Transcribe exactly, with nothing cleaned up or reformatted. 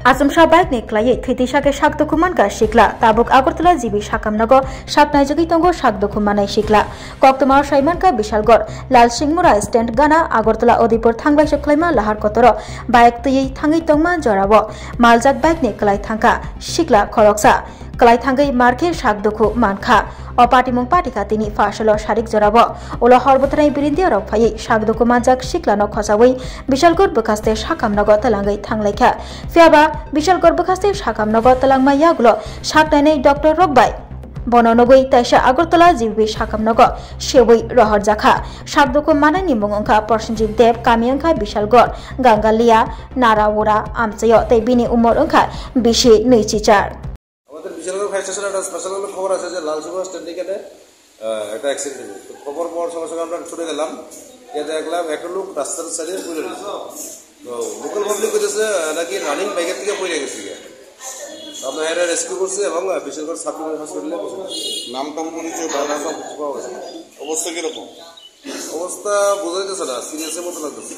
Achomsa bike ni kwlaiwi thwi tisa khe sak dukhu mankha sikla. Tabuk Agartala G B sakam nogo sak naijagwi tongo sak dukhu manai sikla. Koktwma o sai mankha Bishalgarh Lalsingmura stand gana Agartala Udaipur thangbai se khwlaima lahar kotoro bike twiwi thangwi tongma jorao maljak bike ni kwlai thangkha sikla khoroksa. Kwlai thangwi mar khe sak dukhu mankha. O patimung patikha tini pha salo sarik jorao. Ulo hor bwtharni birindiyo rok phaiwi sak dukhu manjak siklano khosawi Bishalgarh bwkhaste sakam nogo twlangwi thanglaikha. Phiyaba Bishalgarh bwkhaste sakam nogo twlangma yagulo sak nainai doctor rok bai bono nugwi taisa Agartala G B sakam nogo sewi rohorjakha. Sak dukhu manani mung wngkha Prosenjit Deb, kami wngkha Bishalgarh, Gangalia, Naraura, Amchaio tei bini umor wngkha bisi nwichichar. আমাদের বিশালগড় ফায়ার স্টেশনে একটা স্পেশাল কোনো খবর আছে যে লালসিংহ স্ট্যান্ড এখানে আহ, একটা অ্যাক্সিডেন্ট হয়েছে। তো খবর পাওয়ার সঙ্গে সঙ্গে আমরা ছুটে গেলাম, গিয়ে দেখলাম একটা লোক রাস্তার সাইডে পড়ে রয়েছে। তো লোকাল পাবলিক কইতেছে আহ, নাকি রানিং বাইকের থেকে পড়ে গেছে গিয়ে। তো আমরা এরা রেস্কিউ করছি এবং আহ, বিশালগড় সাব ডিভিশন হসপিটালে পৌঁছে দিয়েছি। নাম টাম পরিচয় বা নাম টাম কিছু পাওয়া গেছে না। অবস্থা কিরকম? অবস্থা বোঝা যাইতেছে না, সিরিয়াসের মতো লাগতেছে।